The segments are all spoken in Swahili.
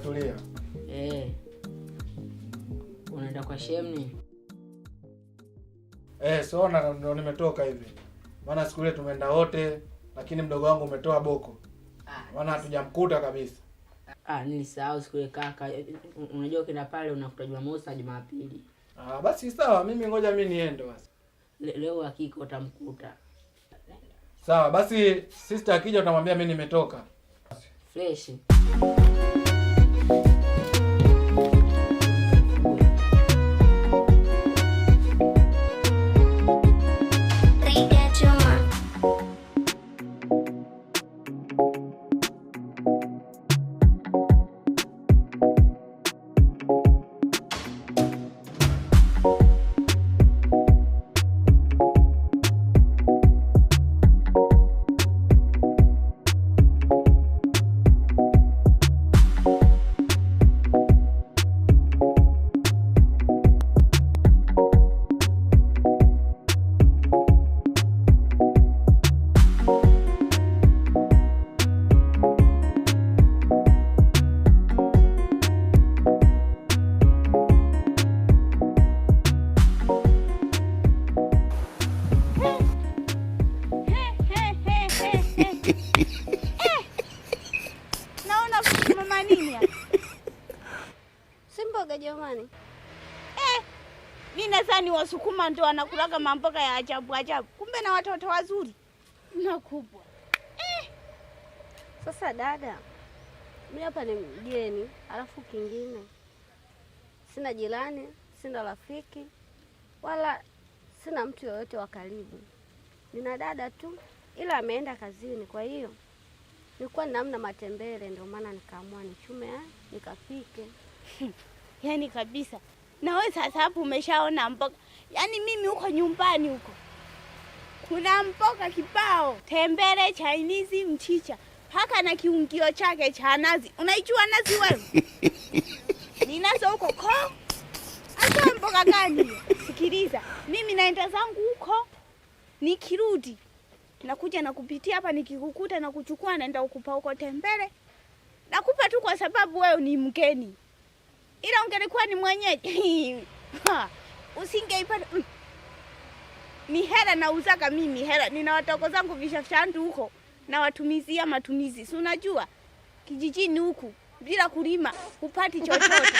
Tumetulia. Eh. Unaenda kwa shemni? Eh, so na ndo nimetoka hivi. Maana siku ile tumeenda wote, lakini mdogo wangu umetoa boko. Maana hatujamkuta kabisa. Ah, nilisahau siku ile kaka. Unajua ukienda pale unakuta Jumamosi na Jumapili. Ah, basi sawa, mimi ngoja mimi niende basi. Leo hakika utamkuta. Sawa, basi sister akija utamwambia mimi nimetoka. Fresh. Piga chuma. Naona mama nini hapa? Si mboga jamani. Mimi nadhani Wasukuma ndio wanakulaga mamboga ya ajabu ajabu, kumbe na watoto wazuri na kubwa. Sasa dada, mimi hapa ni mgeni, alafu kingine sina jirani, sina rafiki, wala sina mtu yoyote wa karibu. Nina dada tu, ila ameenda kazini. Kwa hiyo nilikuwa namna matembele, ndio maana nikaamua nichume haya nikapike. Yaani kabisa. Na wewe sasa hapo umeshaona mboga. Yaani mimi huko nyumbani huko kuna mboga kibao, tembele, chainizi, mchicha, paka na kiungio chake cha nazi. Unaijua nazi wewe? Ninazo huko ko. Hata mboga gani hiyo? Sikiliza, mimi naenda zangu huko, nikirudi nakuja na kupitia hapa, nikikukuta na kuchukua, naenda kukupa huko tembele. Nakupa tu kwa sababu wewe ni mgeni, ila ungelikuwa ni mwenyeji ha, usingeipata. Ni hela nauzaka mimi hela, nina watoko zangu vishashandu huko na watumizia matumizi, si unajua kijijini huku bila kulima hupati chochote.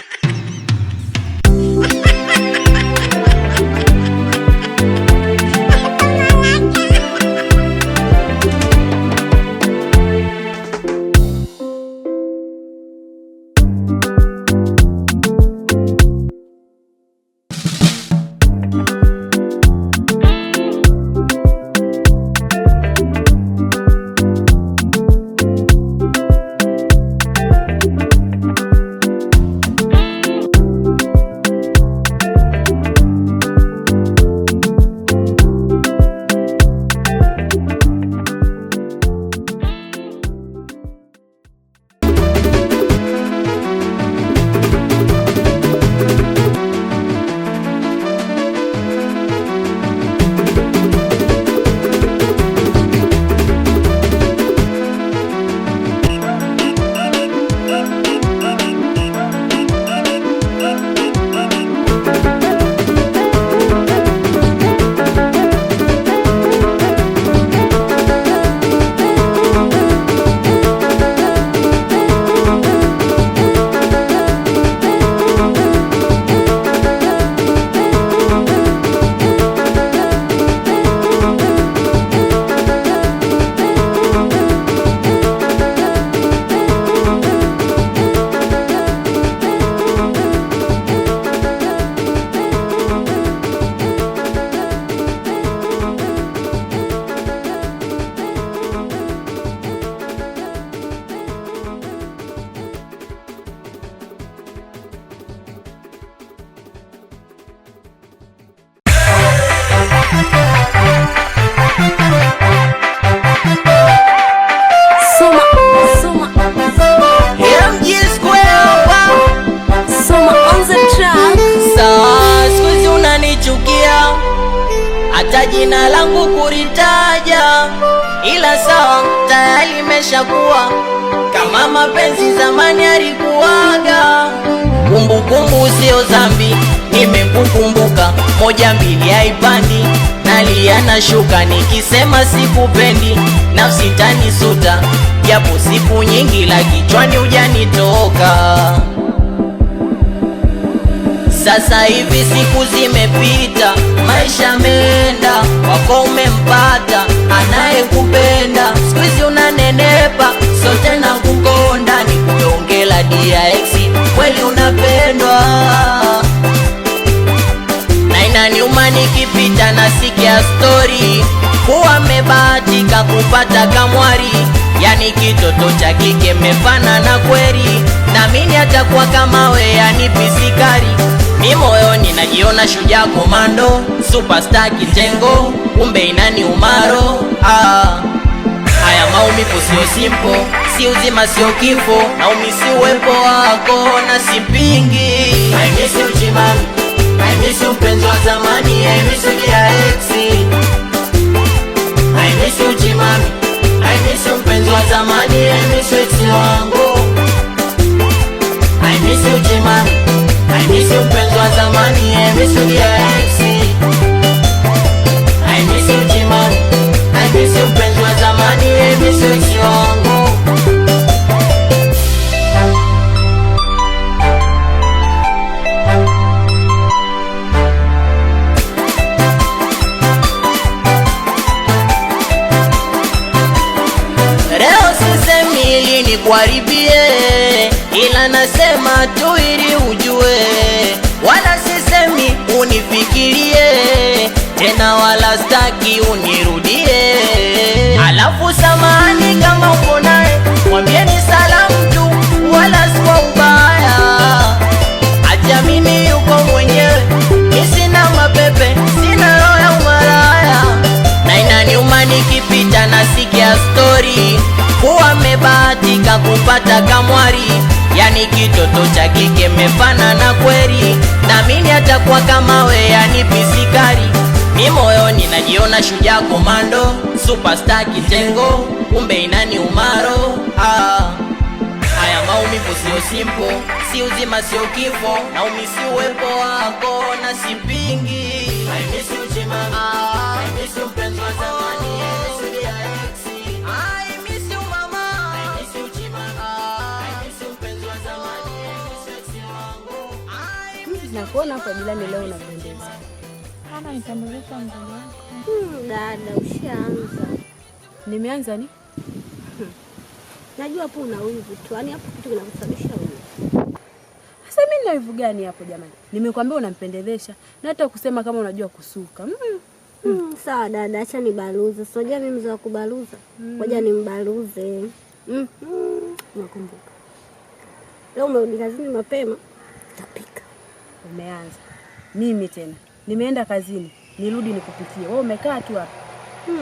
Soma, Soma, MG Square, wow. Soma on the track. Saa siku hizi unanichukia, hata jina langu kulitaja, ila sawa tayari imeshakuwa. Kama mapenzi zamani alikuwaga, kumbukumbu sio zambi, nimekukumbuka. Moja mbili haipandi, nalia nashuka, nikisema sikupendi nafsi tanisuta, japo siku nyingi la kichwani hujanitoka. Sasa hivi siku zimepita, maisha menda, wako umempata anayekupenda. Siku hizi unanenepa, sio tena kukonda, nikuongela DX, kweli unapendwa. Na inaniuma nikipita nasikia story kuwa mebahatika kupata kamwari, yani kitoto cha kike mefana na kweri, na mimi atakuwa kama we, yani pisikari. Mi moyoni najiona shujaa komando, superstar kitengo, kumbe inani umaro. Haya maumivu sio simple, si uzima sio kifo, na umisi uwepo wako na sipingi. I miss you Chimami, I miss you mpenzi wa zamani, I miss you DX. I miss you Chimami, I miss you mpenzi wa zamani, I miss you ex wangu. I miss you Chimami, I miss you mpenzi wa zamani, I miss you DX. I miss you Chimami, I miss you mpenzi wa zamani, I miss you ex wangu. Leo sisemi ili nikuharibie, ila nasema tu ili ujue, wala sisemi unifikirie tena, wala staki unirudie. Alafu samahani kama uko naye, mwambieni salamu tu, wala si kwa ubaya. Acha mimi yuko mwenyewe, mi sina mapepe, sina roho ya umalaya. Na inaniuma nikipita nasikia story kuwa mebahatika kupata kamwari, yani kitoto cha kike mefana na kweri, na mimi atakuwa kama we, yani pisikari. Mi moyoni najiona shujaa komando, superstar kitengo, kumbe inani umaro. Haya maumivu sio simple, si uzima sio kifo, na umisi uwepo wako na sipingi. I miss you Chimami, I miss you mpenzi wa zamani, I miss you DX. I miss you mama, I miss you Chimami, I miss you mpenzi wa zamani, I miss you ex wangu. I miss you. Nakuona hapa jirani leo unapendeza. Kama nitambulisha mdogo wako. Dada ushaanza. Nimeanza ni? Najua hapo una wivu tu. Yaani hapo kitu kinakusababisha wivu. Sasa mimi nina wivu gani hapo jamani? Nimekwambia unampendezesha na hata kusema kama unajua kusuka. Sawa dada, acha nibaruze. Si unajua mimi mzee wa kubaruza. Ngoja nimbaruze. Nakumbuka. Leo umerudi kazini mapema, utapika. Umeanza. Mimi tena nimeenda kazini, nirudi nikupikie. Wewe umekaa tu hapa.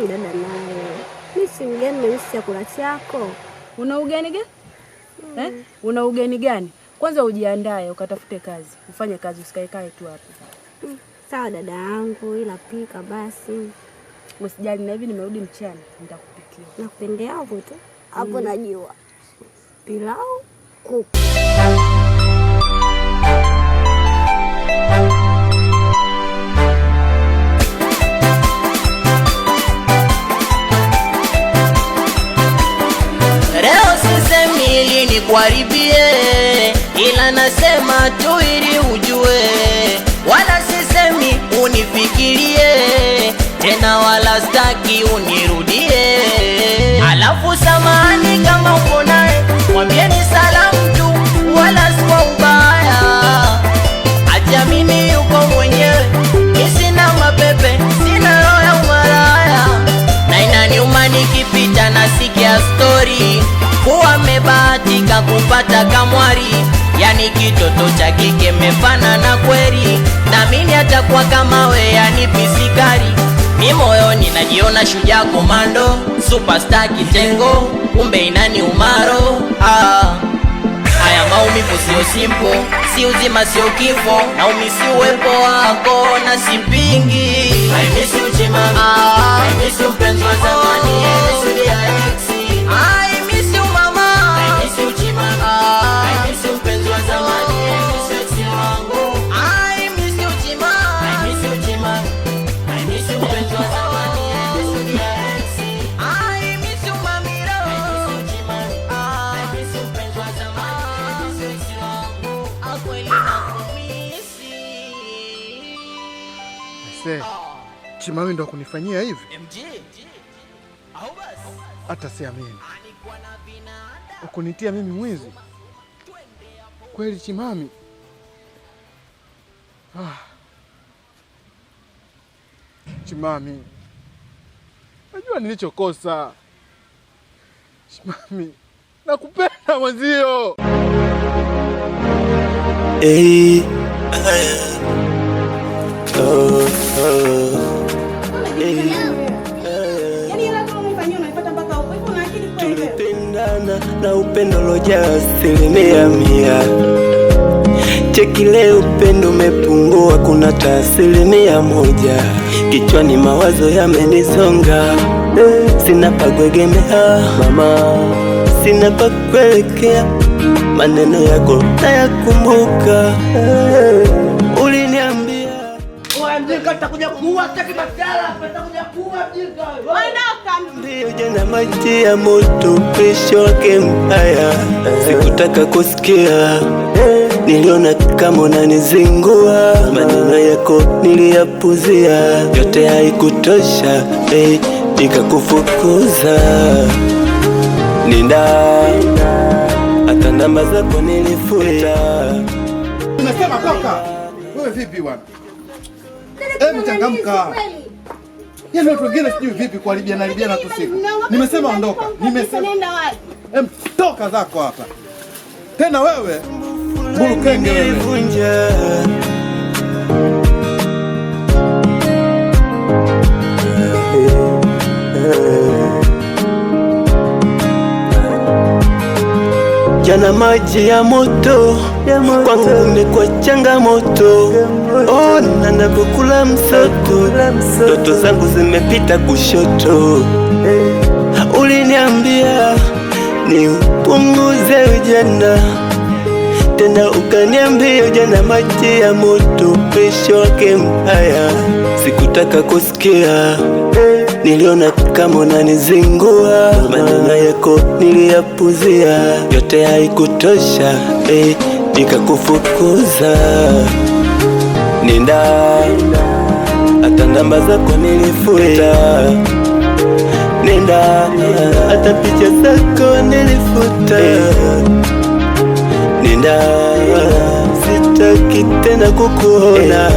Dada naye. Mimi si mgeni, mimi si chakula chako. Una ugeni gani? Una ugeni gani? Kwanza ujiandae ukatafute kazi, ufanye kazi, usikae kae tu hapa. Sawa dada yangu, ila pika basi. Usijali, na hivi nimerudi mchana nitakupikia. Nakupendea hapo tu. Hapo najua. Pilau kuku. Leo sisemi ili nikuharibie, ila nasema tu ili ujue, wala sisemi unifikirie tena, wala staki unirudie. Alafu samahani kama uko naye, mwambieni salamu tu, wala si kwa ubaya. Acha mimi yuko mwenyewe, mi sina mapepe, sina roho ya umalaya. Na inaniuma nikipita nasikia story kuwa mebahatika kupata kamwari, yani kitoto cha kike mefana na kweri, na mimi atakuwa kama we, yani pisikari. Mi moyoni najiona shujaa komando, superstar kitengo, kumbe inani umaro. Haya maumivu sio simple, si uzima sio kifo, na umisi uwepo wako na sipingi. I miss you Chimami, I miss you mpenzi wa zamani, I miss you DX. I miss you mama, I miss Se, Chimami ndo kunifanyia hivi? Hata siamini. Ukunitia mimi mwizi? Kweli Chimami? Ah. Chimami, najua nilichokosa. Chimami, nakupenda mwenzio. Hey, oh, oh. Tulipendana na upendo loja 100%. Cheki leo upendo umepungua, kuna ta 1%. Kichwani mawazo yamenisonga, sina pa kuegemea mama, sina pa kuelekea. Maneno yako nayakumbuka, uliniambia ndio jana maji ya moto, pesho wake mbaya, sikutaka kusikia. Niliona kama unanizingua, maneno yako niliyapuzia, yote haikutosha, nikakufukuza. Nenda hata namba zako nilifuta. Nimesema toka. Wewe vipi bwana? Hebu changamka. Yaani watu wengine sijui vipi kuharibiana haribiana tu siku. Nimesema ondoka. Nimesema nenda wapi? Hem, toka zako hapa. Tena wewe burukenge wewe. Jana maji ya moto kwangu imekuwa changamoto. Ona ninapokula msoto, ndoto zangu zimepita kushoto. Uliniambia niupunguze ujana, tena ukaniambia jana maji ya moto, pesho wake mbaya, sikutaka kusikia. Niliona kama unanizingua, maneno yako niliyapuzia, yote haikutosha, nikakufukuza. Nenda hata namba zako nilifuta, nenda hata picha zako nilifuta. Nenda sitaki tena kukuona,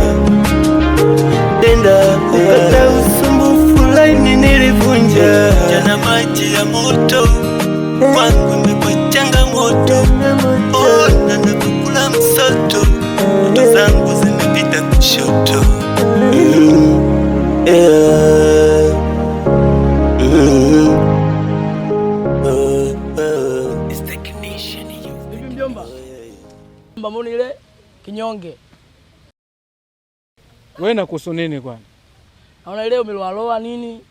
nenda ukata usumbufu laini nilivunja. Jana maji ya moto kwangu imekuwa changamoto, ona nakukula msoto, ndoto zangu zimepita kushoto. Vipi mjomba? Mbona ile kinyonge? Wewe nakuhusu nini kwani? Naona ile umeloa nini?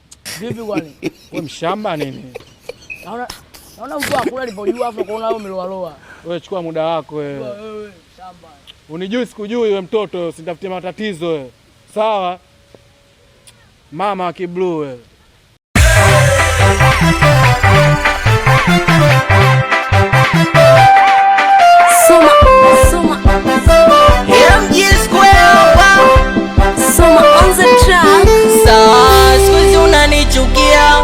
Vipi kwani? Wewe mshamba nini? Naona mvua hakuna ilipojua afu kuona wewe umeloa. Wewe chukua muda wako wewe. Wewe shamba. Unijui sikujui wewe mtoto, usitafutie matatizo wewe. Sawa? Mama wa kiblue wewe. Soma, soma. MG Square. Soma on the track. Sawa, siku hizi unanichukia,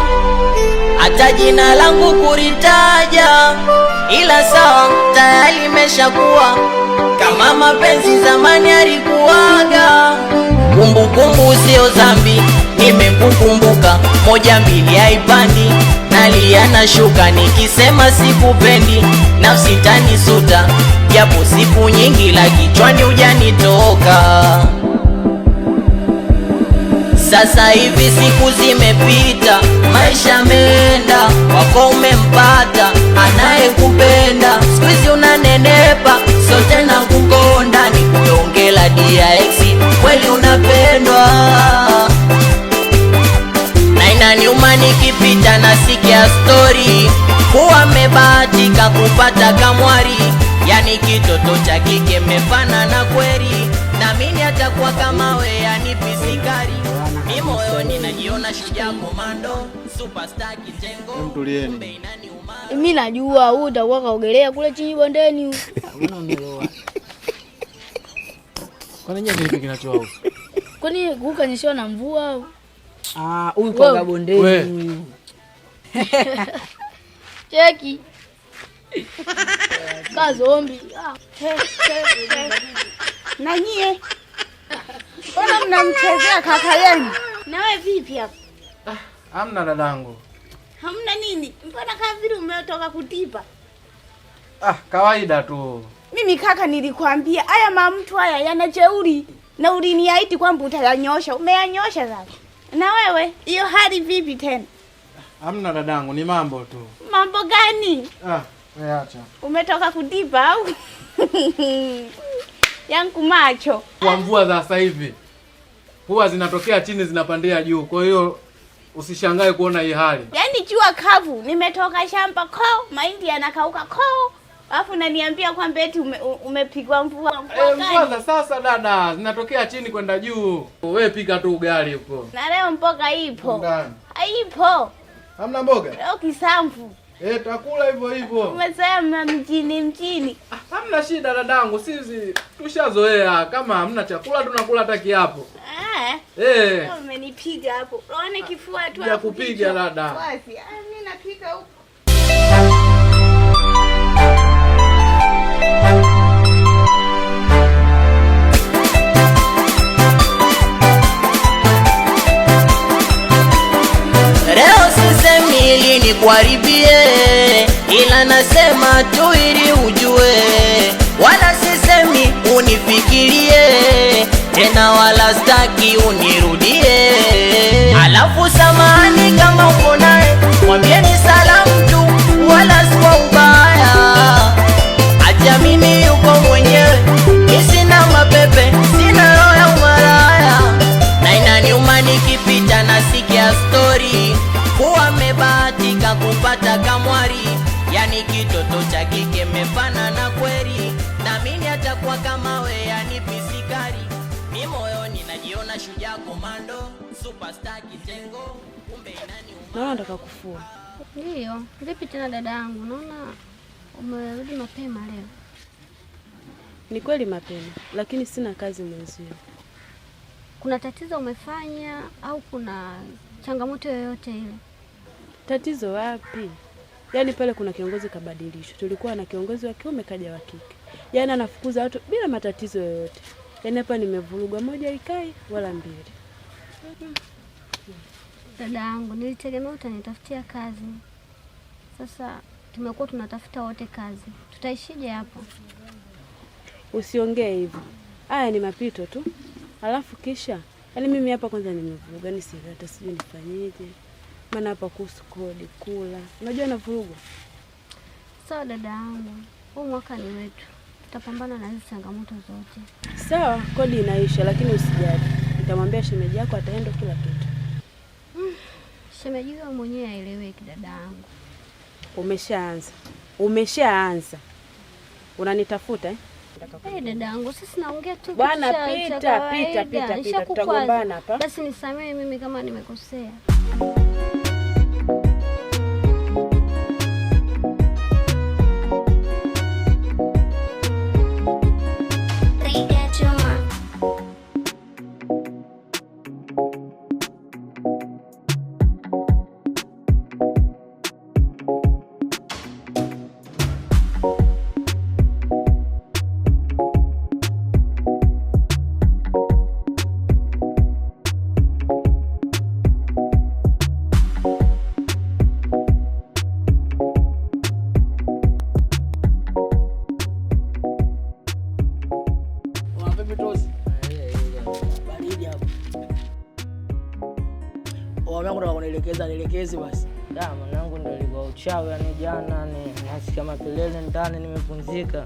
hata jina langu kulitaja, ila sawa tayari imeshakuwa kama mapenzi zamani alikuwaga. Kumbukumbu sio dhambi, nimekukumbuka, 1 2 haipandi, nalia nashuka, nikisema sikupendi nafsi tanisuta, japo siku nyingi la kichwani hujanitoka. Sasa hivi siku zimepita, maisha menda, wako umempata anayekupenda, siku hizi unanenepa, sio tena kukonda, nikuongela DX kweli unapendwa. Na inaniuma nikipita nasikia story kuwa mmebahatika kupata kamwari, yani kitoto cha kike mmefanana kweli, na mimi atakuwa kama we, yani pisikari. Mimi moyoni najiona shujaa komando, superstar kitengo. Mtulieni. Mimi najua huyu utakuwa kaogelea kule chini bondeni. Kwani nyinyi kipi kinachowahusu? Kwani kukanyeshewa na mvua au? Ah, huyu kwa bondeni huyu. Cheki. Kazombi. Na nyie mbona mnamchezea kaka yenu? Nawe vipi hapo? Ah, hamna dadangu. Hamna nini? Mbona kama vile umetoka kutipa? Ah, kawaida tu. Mimi kaka nilikwambia haya mamtu haya yana jeuri na uliniahidi kwamba utayanyosha. Umeyanyosha sasa. Na wewe hiyo hali vipi tena? Hamna dadangu, ni mambo tu. Mambo gani? Ah, wewe acha. Umetoka kutipa au? Yangu macho. Kwa mvua za sasa hivi huwa zinatokea chini zinapandia juu. Kwa hiyo usishangae kuona hii hali. Yaani jua kavu, nimetoka shamba ko, mahindi yanakauka ko. Alafu unaniambia kwamba eti umepigwa mvua. Mvua za sasa dada zinatokea chini kwenda juu. Wewe pika tu ugali huko. Na leo mboga ipo. Haipo. Hamna mboga? Leo kisamvu. Takula hivyo hivyo. Umesema mjini. Hamna shida dadangu, sisi tushazoea kama hamna chakula tunakula hata kiapo. Umenipiga hapo. Unaona kifua tu hapo. Kupiga dada. Wazi. Mimi napika huko. Leo sisemi ili nikuharibie, ila nasema tu ili ujue, wala sisemi unifikirie tena, wala staki unirudie. Alafu samahani kama uko naye, mwambieni salamu tu, wala si kwa ubaya. Acha mimi yuko mwenyewe, mi sina mapepe, sina roho ya umalaya. Na inaniuma nikipita nasikia story kuwa amebahatika kupata kamwari, yani kitoto cha kike mefana na kweli, na mimi atakuwa kama we, yani pisikari. Mi moyoni najiona shujaa komando, superstar kitengo, kumbe inaniuma. Naona nataka kufua. Ndio, vipi tena dadangu? Naona umerudi mapema leo. Ni kweli mapema, lakini sina kazi mwenzio. Kuna tatizo umefanya au kuna changamoto yoyote ile? Tatizo wapi? Yaani pale kuna kiongozi kabadilishwa. Tulikuwa na kiongozi wa kiume kaja wa kike. Yaani anafukuza watu bila matatizo yoyote. Yaani hapa nimevurugwa, moja ikai wala mbili. Dada yangu, nilitegemea utanitafutia kazi. Sasa tumekuwa tunatafuta wote kazi. Tutaishije hapo? Usiongee hivyo. Haya ni mapito tu. Alafu kisha, yaani mimi hapa kwanza nimevuruga, ni siri hata sijui nifanyeje. Maana hapa kuhusu kodi, kula. Unajua navurugwa. Sawa dada yangu, huu mwaka ni wetu. Tutapambana na hizi changamoto zote. Sawa, kodi inaisha lakini usijali. Nitamwambia shemeji yako ataenda kila kitu. Shemeji yako mwenyewe aeleweki dada yangu. Umeshaanza. Unanitafuta eh? Dada yangu, sisi naongea tu bwana. Pita pita pita pita, tutagombana hapa. Basi nisamehe mimi kama nimekosea. Nielekeze basi. Da, mwanangu ndio ilikuwa uchawi yani jana ni nasikia makelele ndani nimepunzika.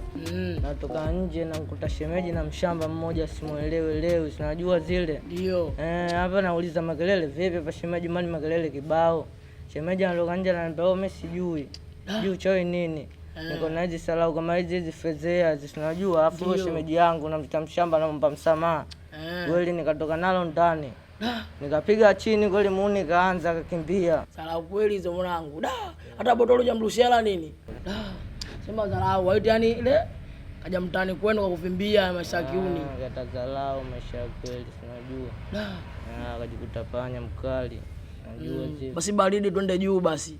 Natoka nje na mkuta shemeji na mshamba mmoja simuelewe leo, sinajua zile. Ndio. Hapa nauliza makelele vipi hapa shemeji, mali makelele kibao. Shemeji anatoka nje ananiambia wewe mimi sijui. Sijui uchawi nini. Niko na hizi salau kama hizi fezea hizi sinajua, afu shemeji yangu namta mshamba naomba msamaha. Kweli nikatoka nalo ndani. Nikapiga chini kweli muuni kaanza akakimbia. Salau kweli hizo mwanangu. Da, hata botolo hujamrushia la nini? Da. Sema salau waiti yani ile Kaja mtaani kwenu kwa kuvimbia maisha ya kiuni. Katadharau maisha ya kweli, si unajua. Da. Akajikuta panya mkali. Najua zile. Basi baridi twende juu basi.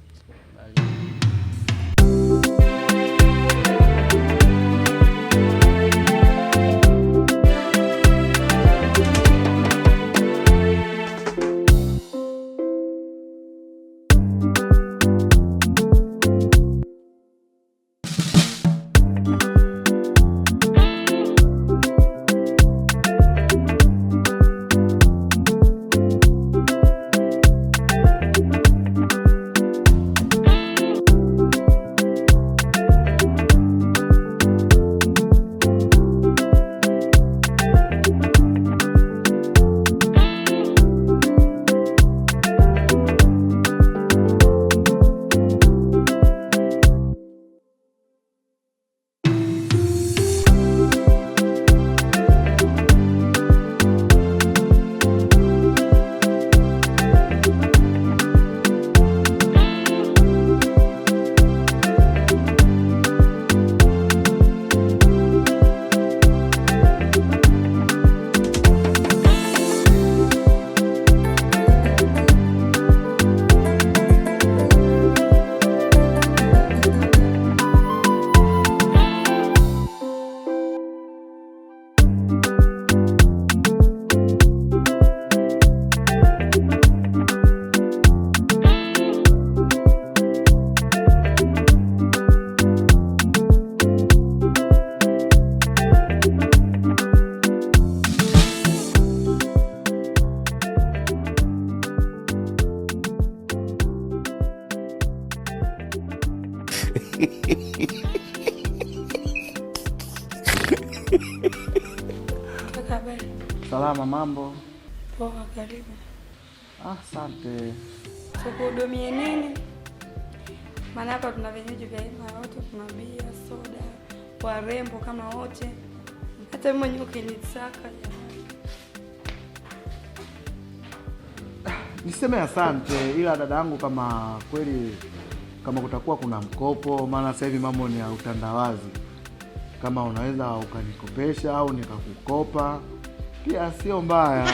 Kaka, habari? Salama, mambo? Poa, karibu. Asante. Tukuhudumie nini? Maana hapa tuna vinywaji vya aina yote, kuna bia, soda, warembo kama wote. Hata mimi mwenyewe ukinitaka jamani. Niseme asante, ila dada yangu, kama kweli kama kutakuwa kuna mkopo, maana sasa hivi mambo ni ya utandawazi, kama unaweza ukanikopesha au nikakukopa pia sio mbaya.